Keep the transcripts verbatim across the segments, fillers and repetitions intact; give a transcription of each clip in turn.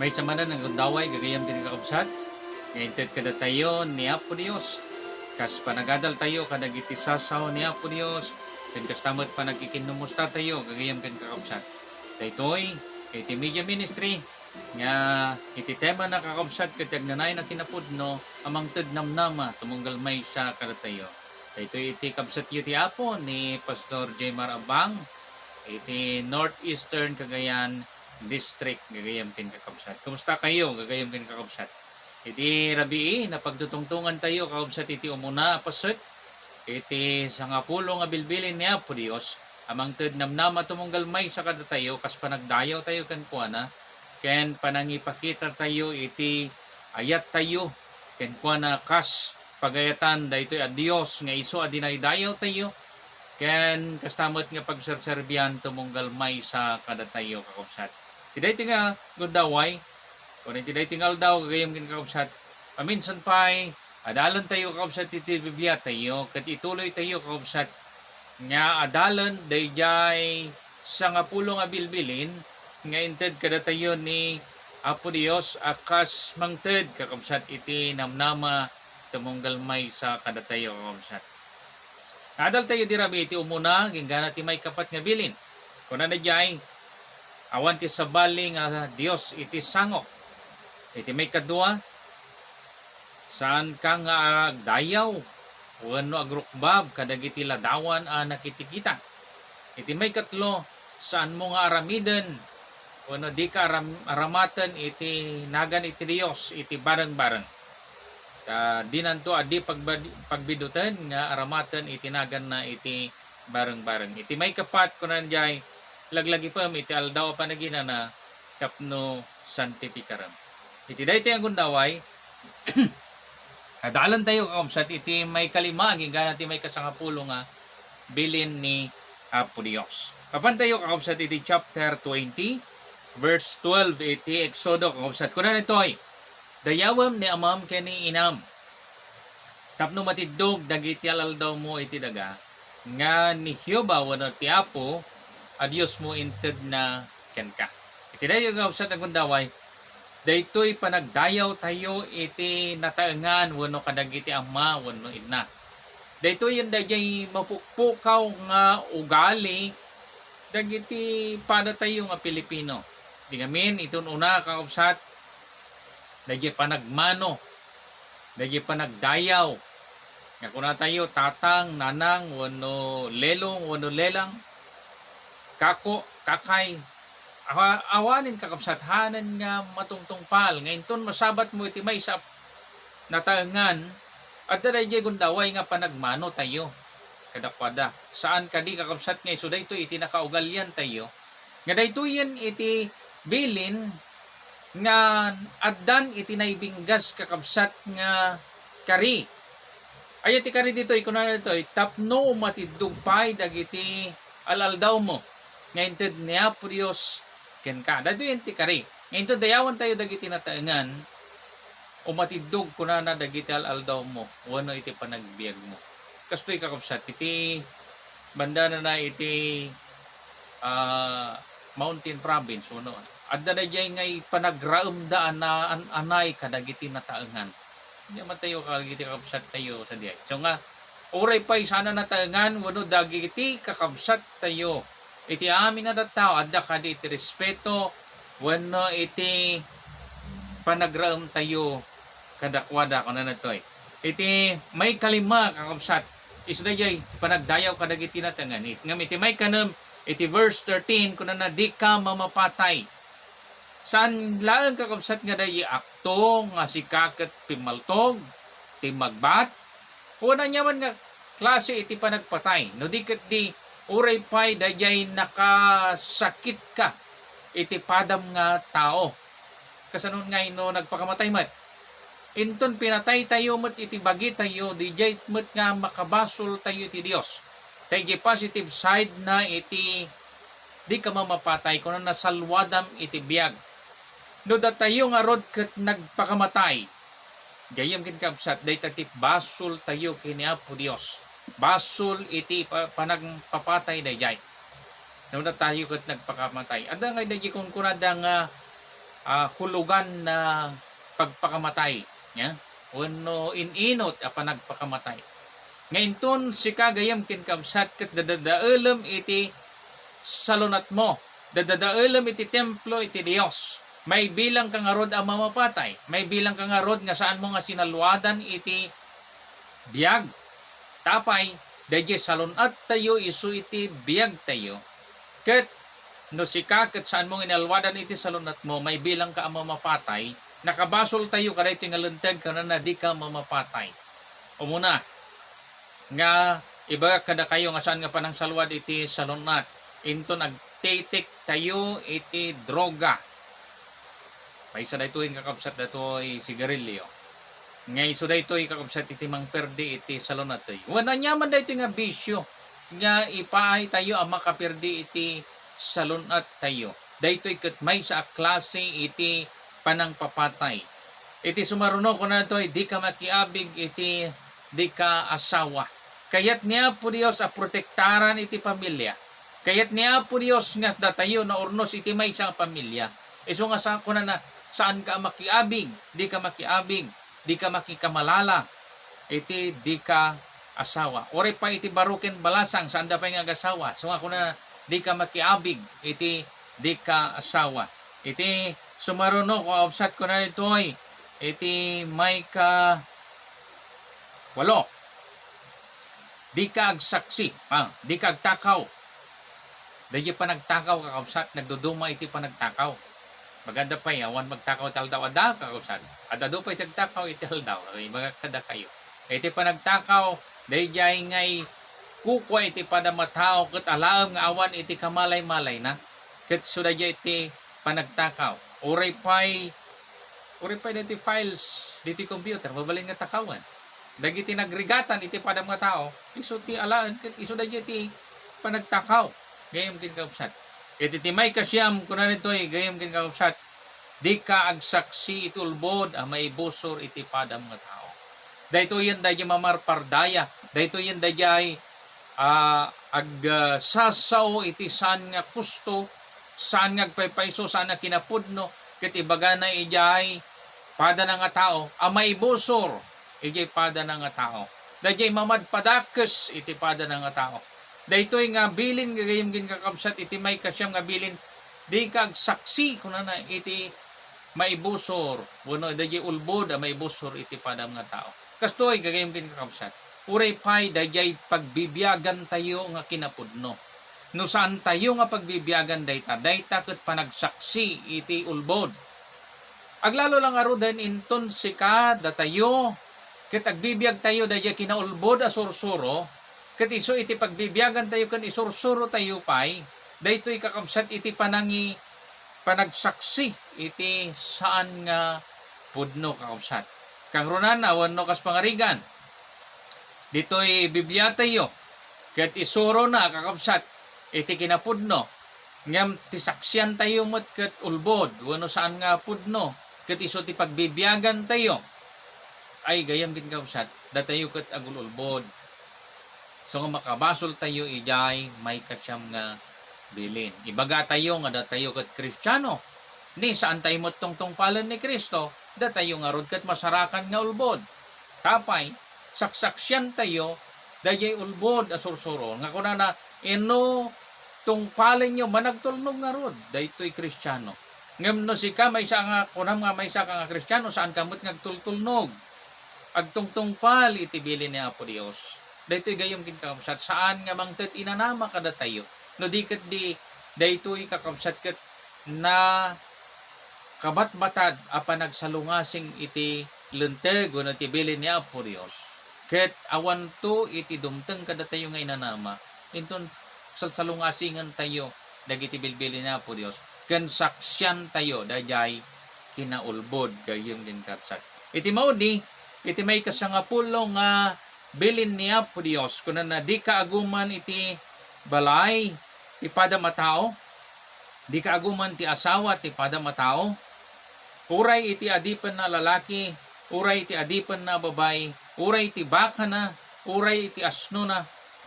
Maysa manen nga gundaway, gagayam ken kakabsat, nga inted kadatayo ni Apo Dios. Kas panagadaltayo kadagiti sasao ni Apo Dios, ken kasta met panakikinnumustatayo, gagayam ken kakabsat. Daytoy, iti media ministry, nga iti tema na kakabsat ket agnanayon a kinapudno a mangted namnama tumunggal maysa kadatayo. Daytoy iti kabsatyo ti Apo ni Pastor Jmar Abang, iti Northeastern Cagayan District, gagayam ken kakabsat. Kumusta kayo, gagayam ken kakabsat? Iti rabii, napagtutungtungan tayo, kakabsat, iti umuna a paset, iti sangapulo nga bilbilin ni Apo Dios, a mangted namnama tumunggal maysa kadatayo, kas panagdayaw tayo kenkuana, ken panangipakita tayo iti ayat tayo kenkuana, kas pagayatan daytoy a Dios nga isu a dinaydayaw tayo, ken kasta met nga pagserserbian tumunggal maysa kadatayo, kakabsat. Iti daytoy nga gundaway, ken iti daytoy nga aldaw, gagayam ken kakabsat, paminsan pay, adalen tayo, kakabsat, iti Biblia tayo, ket ituloy tayo, kakabsat, nga adalen daydiay sangapulo nga bilbilin nga inted kadatayo ni Apo Dios a kas mangted, kakabsat, iti namnama tumunggal maysa kadatayo, kakabsat. Adal tayo di rabii iti umuna, inggana ti maikapat nga bilin. Kunana diay, awan ti sabali nga Dios iti sangok. Iti maikadua, saanka nga agdayaw wenno agrukbab kadagiti ladawan a nakitikita. Iti maikatlo, saanmo nga aramiden wenno dika aram-, aramaten iti nagan iti Dios iti bareng-bareng. Ta dinanto a di pagbadi-, pagbiduten nga aramaten iti naganna iti bareng-bareng. Iti maikapat, kunana diay, laglagipem iti aldaw a panaginana tapno santipikarem. Iti daytoy a gundaway, adalen tayo, kakabsat, iti maikalima agingga ti maikasangapulo nga bilin ni Apo Dios. Mapan tayo, kakabsat, iti chapter twenty, verse twelve iti Exodo, kakabsat. Kunana ditoy, "Dayawem ni amam ken ni inam, tapno matiddog dagiti al-aldawmo iti daga, nga ni Jehovah wenno ti Apo a Diosmo intedna kenka." Iti daytoy, kakabsat a gundaway, daytoy panagdayawtayo iti nataengan wenno kadagiti ama wenno inna. Daytoyen daydiay mapukpukaw nga ugali dagiti padatayo nga Pilipino. Di ngamin, iti un-una, kakabsat, daydiay panagmano, daydiay panagdayaw, nga kunatayo, tatang, nanang, wenno lelong, wenno lelang, kako, kakay, awa-, awanen, kakabsat, hanen nga matungtungpal, nga inton masabatmo iti maysa a nataengan, adda daydiay gundaway nga panagmanotayo kadakuada. Saan kadi, kakabsat, nga isu daytoy iti nakaugaliantayo, nga daytoyen iti bilin nga addan iti naibinggas, kakabsat, nga kari. Aya ti kari ditoy, kunana ditoy, "Tapno umatiddog pay dagiti al-aldawmo nga inted ni Apo Dios kenka." Daytoyen ti kari. Nga inton dayawantayo dagiti nataengan, umatiddog, kunana, dagiti al-aldawmo wenno iti panagbiagmo. Kastoy, kakabsat, iti bandana na iti, ah, Mountain Province, wenno adda daydiay nga ipanagraemda a na-, an-, anay kadagiti nataengan. Diay matayo kadagiti kakabsattayo sadiay. So nga, uray pay saan a nataengan wenno dagiti kakabsattayo, iti amin a tattao, adda kadi iti respeto wenno iti panagraemtayo kadakuada, kunana ditoy. Iti maikalima, kakabsat, isu daydiay panagdayaw kadagiti nataengan. It-, ngem iti maikanem, iti verse thirteen, kunana, "Dika mamapatay." Saan laeng, kakabsat, nga daydiay akto nga sika ket pimmaltog, timmagbat, wen aniaman nga klase iti panagpatay, no di ketdi uray pay daydiay nakasakitka iti padam nga tao. Kasano ngay no nagpakamatay met? Inton pinataytayo met iti bagitayo, daydiay met nga makabasoltayo iti Dios. Ta idiay positive side na iti dika mamapatay, kunana, "Salwadam iti biag." No datayo ngarud ket nagpakamatay, gayyem ken kabsat, dayta ti basoltayo ken ni Apo Dios. Basol iti pa-, panagpapatay daydiay. No datayo ket nagpakamatay. Adda ngay daydiay kunkunada nga ah, hulugan na pagpakamatay, nya? Wenno in-inut a panagpakamatay. Nga inton sika gayyem ken kabsat ket dadadaelem iti salunatmo, dadadaelem iti templo iti Dios, maibilangka ngarud a mamapatay, maibilangka ngarud nga saanmo nga sinaluadan iti biag. Tapay, daydiay salun-attayo isu iti biagtayo. Ket no sika ket saanmo nga inaluadan iti salun-atmo, maibilangka a mamapatay, nakabasoltayo kadaytoy nga linteg, kunana, dika mamapatay. Umuna, nga ibagak kadakayo nga saan nga panangsaluad iti salun-at, inton agtitiktayo iti droga. Maysa daytoy, kakabsat, datoy sigarilyo. Nga isu daytoy, kakabsat, iti mangperdi iti salun-attayo. Wen aniaman daytoy nga bisio nga ipaaytayo a makaperdi iti salun-attayo. Daytoy ket maysa a klase iti panangpapatay. Iti sumaruno, kuna daytoy, dika makiabig iti dika asawa. Kayat ni Apo Dios a protektaran iti pamilia. Kayat ni Apo Dios nga datayo naurnos iti maysa a pamilia. Isu nga sa-, kunana, saanka a makiabig, dika makiabig, dika makikamalala iti dika asawa. Uray pay iti baro ken balasang, saanda pay nga agasawa. Isu nga kunana, dika makiabig iti dika asawa. Iti sumaruno, kakabsat, kuna daytoy, iti mayka walo. Dika agsaksi, ah, dika agtakaw. Daydiay panagtakaw, kakabsat, nagduduma iti panagtakaw. Maganda pay, awan magtakaw iti aldaw. Adda, kakabsat. Adda pay ti agtakaw iti aldaw. Ibagak kadakayo. Iti panagtakaw, daydiay nga ikukua iti padam a tao ket alaem nga awan iti kamalay-malayna. Ket isu daydiay iti panagtakaw. Uray pay, uray pay daytoy files ditoy computer, mabalin nga takawen. Dagiti nagrigatan iti padam nga tao, isu ti alaen ket isu daydiay ti panagtakaw. Gayyem ken kakabsat. Iti ti maikasiam, kuna daytoy, gayyem ken kakabsat, dika agsaksi iti ulbod a maibusor iti padam nga tao. Daytoyen daydiay mamarpardaya, daytoyen daydiay, ah, ag, ah, sasao iti saan nga kusto, saan nga agpaypayso, saan nga kinapudno, ket ibagana idiay padana nga tao a maibusor idiay padana nga tao. Daydiay mamadpadakes iti padana nga tao. Daytoy nga bilin, gagayyem ken kakabsat, iti maikasiam nga bilin, dika agsaksi, kunana, iti maibusor, wenno daydiay ulbod a maibusor iti padam nga tao. Kastoy, gagayyem ken kakabsat, uray pay daydiay pagbibiagantayo nga kinapudno. No saantayo nga pagbibiagan dayta, dayta ket panagsaksi iti ulbod. Aglalo la ngaruden inton sika, datayo, ket agbibiagtayo daydiay kinaulbod a sursuro, ket isu iti pagbibiagantayo ken isursurotayo pay, daytoy, kakabsat, iti panangi-, panagsaksi iti saan nga pudno, kakabsat. Kangrunana wenno kas pangarigan, ditoy Bibliatayo, ket isurona, kakabsat, iti kinapudno, ngem ti saksiantayo met ket ulbod wenno saan nga pudno, ket isu ti pagbibiagantayo. Ay, gayyem ken kakabsat, datayo ket agul-ulbod. So nga makabasoltayo idiay maikasiam nga bilin. Ibagatayo nga datayo ket Kristiano, ni saantayo met tungtungpalen ni Cristo, datayo ngarud ket masarakan nga ulbod. Tapay, saksaksiantayo daydiay ulbod a sursuro nga kunana, "Inno tungpalenyo, managtulnog ngarud, daytoy Kristiano." Ngem no sika maysa nga, kunam nga maysaka nga Kristiano, saanka met nga agtultulnog, agtungtungpal iti bilin ni Apo Dios. Daytoy gayyem ken kakabsat, saan nga mangted inanama kadatayo. No di ket di, daytoy, kakabsat, ket na kabatbatad a panagsalungasing iti linteg wenno iti bilin ni Apo Dios. Ket awanto iti dumteng kadatayo nga inanama, inton salsalungasingentayo dagiti bilbilin ni Apo Dios, ken saksiantayo daydiay kinaulbod gayyem ken kakabsat. Iti maudi, iti maikasangapulo nga bilin ni Apo Dios, kunana, "Dika aguman iti balay ti padam a tao, dika aguman ti asawa ti padam a tao, uray iti adipenna a lalaki, uray iti adipenna a babai, uray iti bakana, uray iti asnona,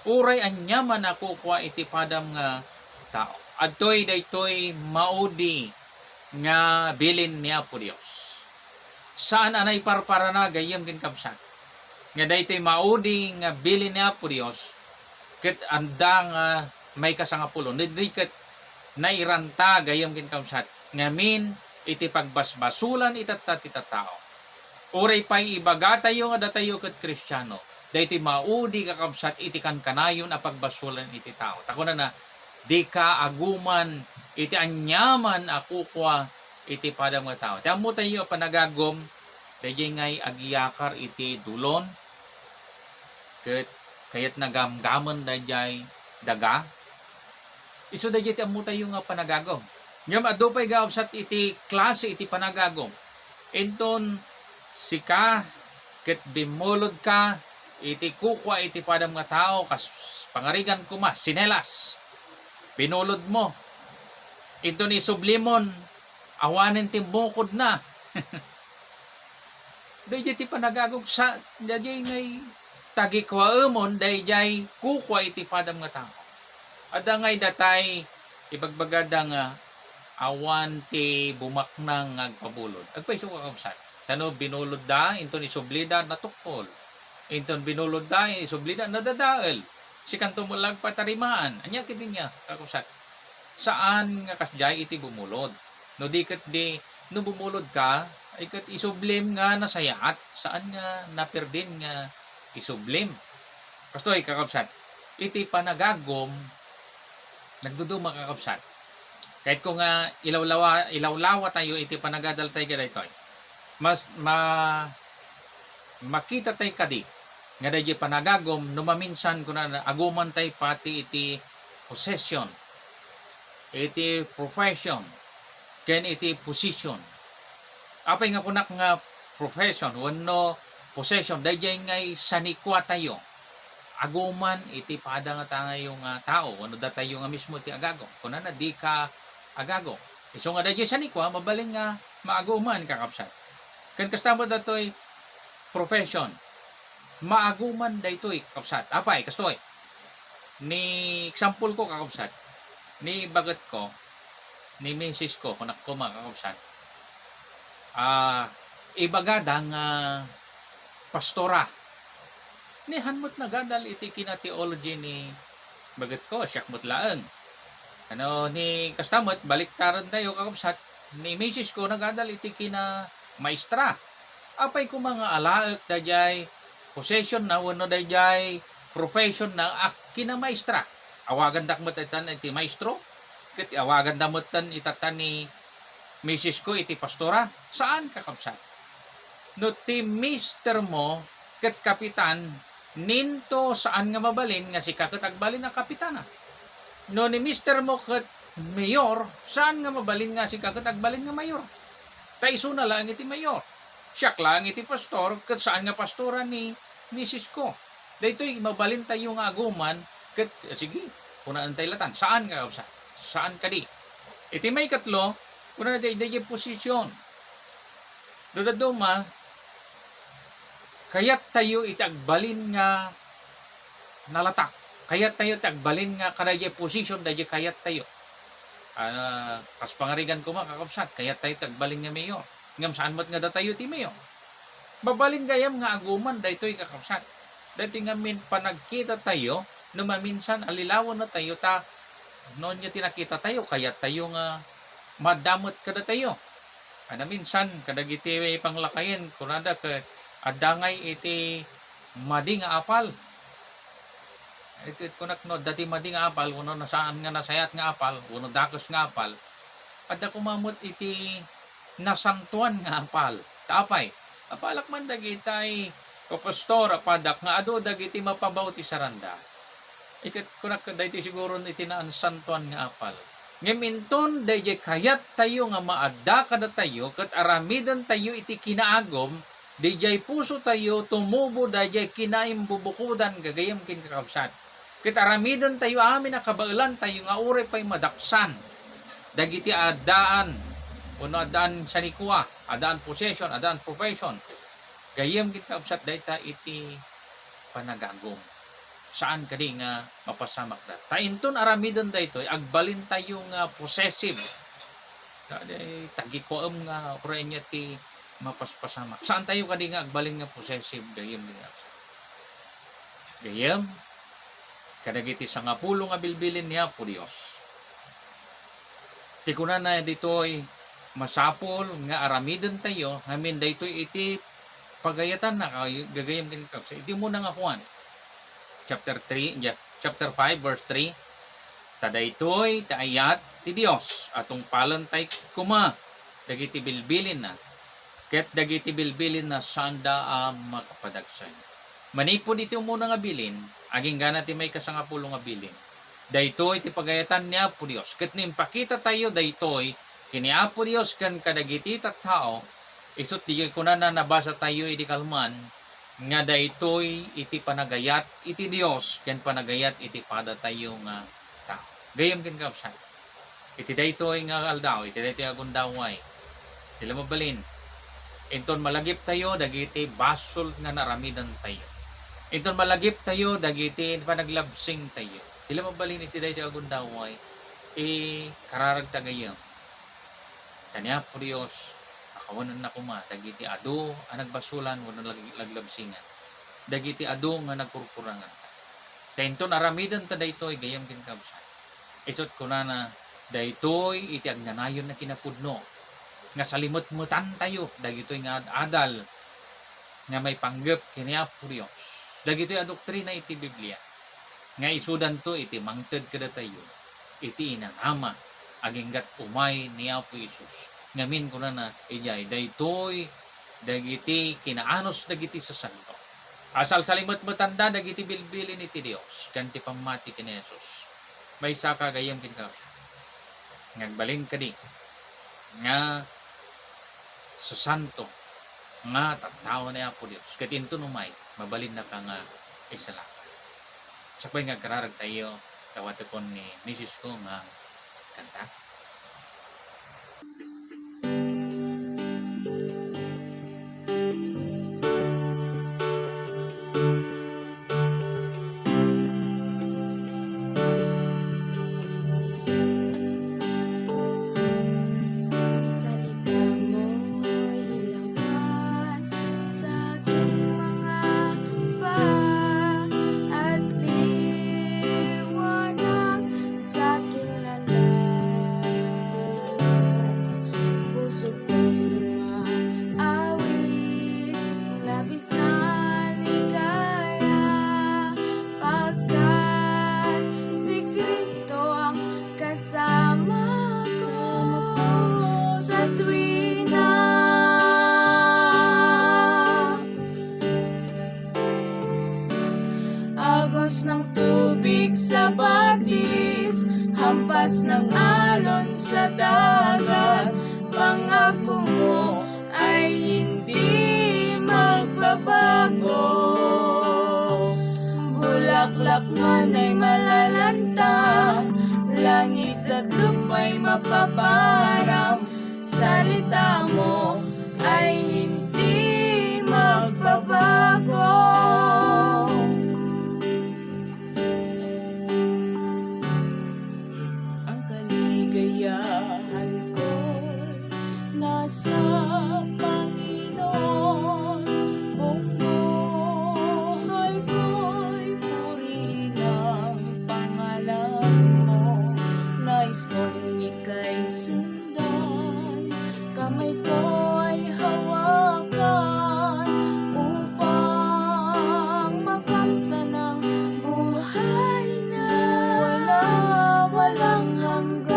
uray aniaman a kukua iti padam nga tao." Adtoy daytoy maudi nga bilin ni Apo Dios. Saan a naiparparana gayyem ken kabsat nga daytoy maudi nga bilin ni Apo Dios ket adda nga maikasangapulo. Daytoy ket nairanta gayyem ken kabsat ngamin iti pagbasbasolan itatta ti tattao. Uray pay ibagatayo nga datayo ket Kristiano, daytoy maudi, kakabsat, iti kankanayon a pagbasolan iti tao. Ta kunana, "Dika aguman iti aniaman a kukua iti padam nga tao." Ti ammotayo a panagagum, daydiay ngay agiyakar iti dulon, ket kayatna gamgamen daydiay daga. Isu daydiay ti ammotayo nga panagagum. Ngem adu pay, kakabsat, iti klase iti panagagum. Inton sika ket bimmulodka iti kukua iti padam nga tao, kas pangarigan koma, sinelas. Binulodmo. Inton isublimon, awanen ti mukodna. Daydiay ti panagagum sa, daydiay ngay tagikuaemon daydiay kukua iti padam nga tao. Adda ngay datay ibagbagada nga awan ti bumaknang nga agpabulod. Agpayso, kakabsat. Ta no binulodda, inton isublida, natukkol. Inton binulodda, isublida, nadadael. Sikanto met la agpatarimaan. Ania ketdi nga, kakabsat? Saan nga kasdiay iti bumulod. No di ketdi, no bumulodka, ay ket isublim nga nasayaat, saan nga napirdin nga isublim. Kastoy, kakabsat, iti panagagum, nagduduma, kakabsat. Kayatko nga ilawlawa-, ilawlawatayo iti panagadaltayo kadaytoy. Mas ma-, makitatayo kadi nga daydiay panagagum no maminsan kunana, agumantay pati iti possession, iti profession, ken iti position. Apay nga kunak nga profession wenno possession? Daydiay ngay sanikuatayo. Aguman iti pada nga tayo nga tao wenno datayo nga mismo ti agagum. Kunana, "Dika agagum." Isu nga daydiay sanikua, mabalin nga maaguman, kakabsat. Ken kasta met datoy profession. Maaguman daytoy, kakabsat. Apay, kastoy. Ni example ko, kakabsat. Ni baget ko, ni misis ko, kunak koma, kakabsat. Ah, ibagada nga pastora. Ni han met nagadal iti kina-theology ni baget ko, siak met laeng. Ano, ni kasta met, baliktaran tayo, kakabsat, ni misis ko nagadal iti kina-maestra. Apay koma nga alaek daydiay possession na wenno daydiay profession na a kina-maestra? Awagandak met ita iti maestro, ket awaganda met ita ni misis ko iti pastora? Saan, kakabsat. No ti mister mo ket kapitan, ninto saan nga mabalin nga sika ket agbalin a kapitana. No ni mister mo ket mayor, saan nga mabalin nga sika ket agbalin nga mayor. Ta isuna laeng iti mayor. Siak laeng iti pastor, ket saan nga pastora ni misis ko. Daytoy mabalintayo nga aguman, ket, sige, kunaentayo latan. Saan nga, sa-, saan kadi? Iti maikatlo, kunana, daydiay posisyon. Daduma, kayattayo iti agbalin nga nalatak. Kayattayo ti agbalin nga kadaydiay position, daydiay kayattayo. Ah, kas pangarigan koma, kakabsat, kayattayo ti agbalin nga mayor. Ngem saan met nga datayo ti mayor. Mabalin gayam nga aguman daytoy, kakabsat. Daytoy ngamin panagkitatayo, no maminsan, allilawen natayo ta, no ania ti nakitatayo, kayattayo nga madda met kadatayo. Ana minsan, kadagiti panglakayen, kunada ket adda ngay iti madi nga apal. Ket kunak no adda ti madi nga apal, wenno nasaan nga nasayaat nga apal, wenno dakes nga apal, adda koma met iti nasantoan nga apal. Ta apay? Apalak man dagitay papastor a padak nga adu dagiti mapabaw ti saranda. Iket kunak daytoy siguro iti nasantoan nga apal. Ngem inton daydiay kayattayo nga maadda kadatayo ket aramidentayo iti kinaagum, daydiay pusotayo tumubo daydiay kinaimbubukodan gagayem ken kakabsat. Ket aramidentayo amin a kabaelantayo nga uray pay madaksan dagiti addaan wenno addaan sanikua, addaan possession, addaan profession. Gayem ken kakabsat, dayta iti panagagum. Saan kadi nga mapasamakda? Ta inton aramiden daytoy, agbalintayo nga possessive. Kadi, tagikuem nga uray ania ti mapaspasamak. Saan tayo kadi nga agbalin nga possessive, gayyem, gayyem. Gayyem, kadagiti sangapulo nga bilbilin ni Apo Dios. Ti kunana ditoy, masapul nga aramiden tayo, ngamin daytoy iti pagayatanna, kay gagayyem ken kakabsat. Iti umuna nga Juan, chapter three, ja-, chapter five, verse three, "Ta daytoy ti ayat ti Dios, a tungpalen tay koma dagiti bilbilinna, ket dagiti bilbilinna saanda a makapadagsen." Manipud iti umuna nga bilin, aginggana ti maikasangapulo nga bilin, daytoy ti pagayatan ni Apo Dios. Ket no impakita tayo daytoy ken ni Apo Dios ken kadagiti tattao, isut' diay kunana nabasa tayo idi kalman, nga daytoy iti panagayat iti Dios ken panagayat iti padatayo nga tao. Gayyem ken kakabsat, iti daytoy nga aldaw, iti daytoy a gundaway, ti la mabalin, inton malagiptayo dagiti basol nga naaramidantayo. Inton malagiptayo dagiti panaglabsingtayo. Ti la mabalin iti daytoy a gundaway, ikararagta gayyem. Ta ni Apo Dios, pakawanenna koma dagiti adu a nagbasolan wenno lag-, laglabsingan, dagiti adu nga nagkurkurangan. Ta inton aramidenta daytoy, gayyem ken kakabsat, isut' kunana, daytoy iti agnanayon a kinapudno nga salimetmetantayo dagitoy nga ad-adal nga maipanggep ken ni Apo Dios. Dagitoy a doktrina iti Biblia nga isudanto iti mangted kadatayo iti inanama aginggat umay ni Apo Jesus. Ngamin kunana idiay, daytoy dagiti kinaanus dagiti sasanto a salsalimetmetanda dagiti bilbilin iti Dios ken ti pammati ken ni Jesus. Maysa ka gayyem ken kakabsat nga agbalin kadi nga sasanto nga tattao ni Apo Dios, ket inton umay, mabalinnaka nga isalakay. Sakbay nga agrarag tayo, dawatekon ni misis ko nga kanta. Salita mo'y ilawan sa aking mga paa at liwanag sa aking landas. Puso ko'y lumaawit, labis na ligaya, pagkat si Kristo ang kasama ko sa tuwina. Agos ng tubig sa batis, hampas ng alon sa dagat, pangako mo ay hindi magbabago. Bulaklak man ay malalanta, langit at lupa'y mapaparam, salita mo ay hindi magbabago. Ang kaligayahan ko'y nasa Panginoon. Buong buhay ko'y purihin ang pangalan mo. Nais kong ika'y sundan, kamay ko'y hawakan upang makamtan ang buhay na wala, walang hanggan.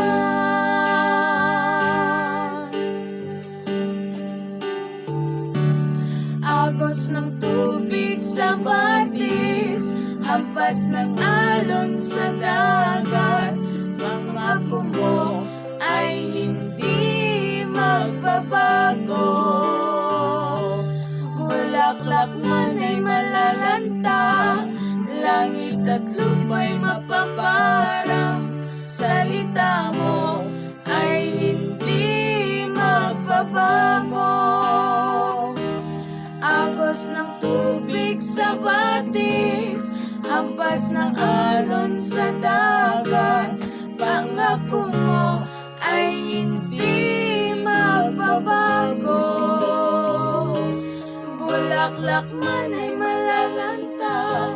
Agos ng tubig sa batis, hampas ng alon sa dagat, pangako mo ay hindi magbabago. Bulaklak man ay malalanta, langit at lupa'y mapaparam, salita mo ay hindi magbabago. Agos ng tubig sa batis, hampas ng alon sa dagat, pangako mo ay hindi Bulaklak man ay malalanta,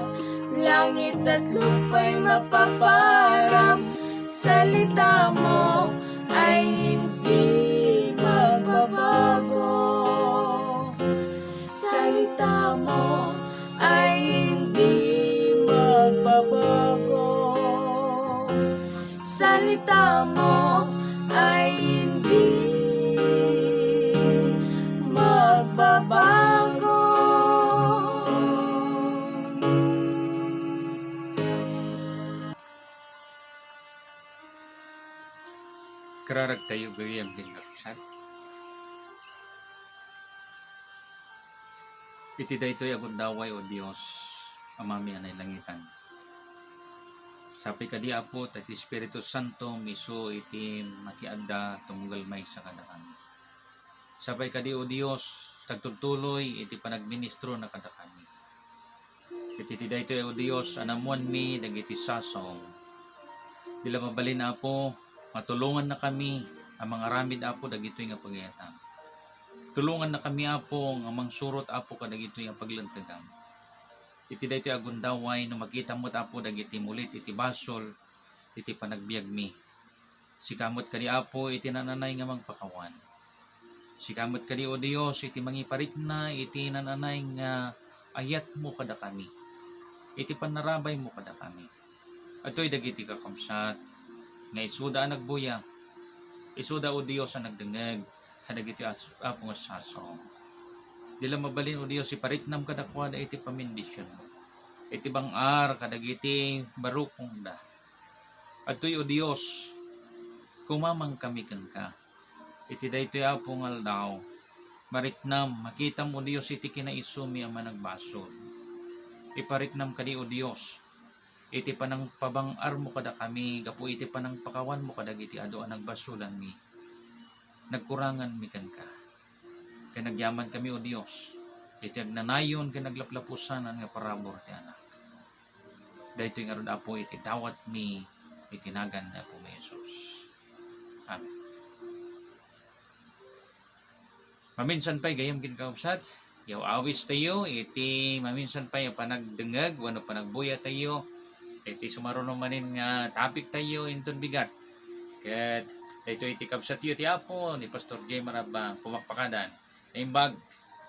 langit at lupa'y mapaparam. Salita mo ay hindi magbabago. Salita mo ay hindi magbabago. Salita mo ay hindi magbabago. Kararag tayo gayam din, kakabsat. Iti daytoy a gundaway, O Dios, Amami a nailangitan, sapay kadi, Apo, ta ti Espiritu Santo isu iti makiadda tumunggal maysa kadakami. Sapay kadi, O Dios, ta agtultuloy iti panagministrona kadakami. Iti, iti daytoy, O Dios, a nammuanmi dagiti sasaom. Di la mabalin, Apo, nga tulongannakami a mangaramid, Apo, dagitoy nga pagayatam. Tulongannakami, Apo, nga mangsurot, Apo, kadagitoy a paglantegam. Iti daytoy a gundaway, no makitam met, Apo, dagiti mulit iti basol iti panagbiagmi, sika met kadi, Apo, iti naan-anay nga mangpakawan. Sika met kadi, O Dios, iti mangiparikna iti naan-anay nga ayatmo kadakami, iti pannarabaymo kadakami. Adtoy dagiti kakabsat nga isuda a nagbuya, isuda, O Dios, a nagdengngeg kadagiti as-, Apo nga sasaom. Di la mabalin, O Dios, ipariknam kadakuada iti pamendisyon, iti bang-ar kadagiti barukongda. Adtoy, O Dios, kumamangkami kenka. Iti daytoy, Apo, nga aldaw, mariknam, makitam, O Dios, iti kinaisumi a managbasol. Ipariknam kadi, O Dios, iti panangpabang-armo kadakami gapu iti panangpakawanmo kadagiti adu a nagbasolanmi. Nagkuranganmi kenka. Ken agyamankami, O Dios, iti agnanayon ken aglaplapusanan nga parabur ti Anak. Daytoy ngarud, Apo, iti dawatmi iti nagan ni Apomi Jesus. Amen. Maminsan pay, gayam ken kakabsat, yaw-awis tayo iti maminsan pay a panagdengngeg wenno panagbuya tayo iti sumaruno manen nga topic tayo inton bigat. Ket daytoy iti kabsatyo ti Apo ni Pastor Jay Marabang, pumakpakadan. Naimbag,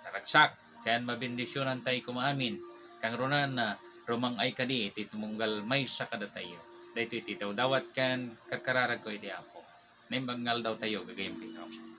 naragsak, ken mabendisionan tayo koma amin. Kangrunaan, rumang-ay kadi iti tumunggal maysa kadatayo. Daytoy iti dawdawat ken karkararagko iti Apo. Naimbag nga aldaw tayo, gagayam ken kakabsat.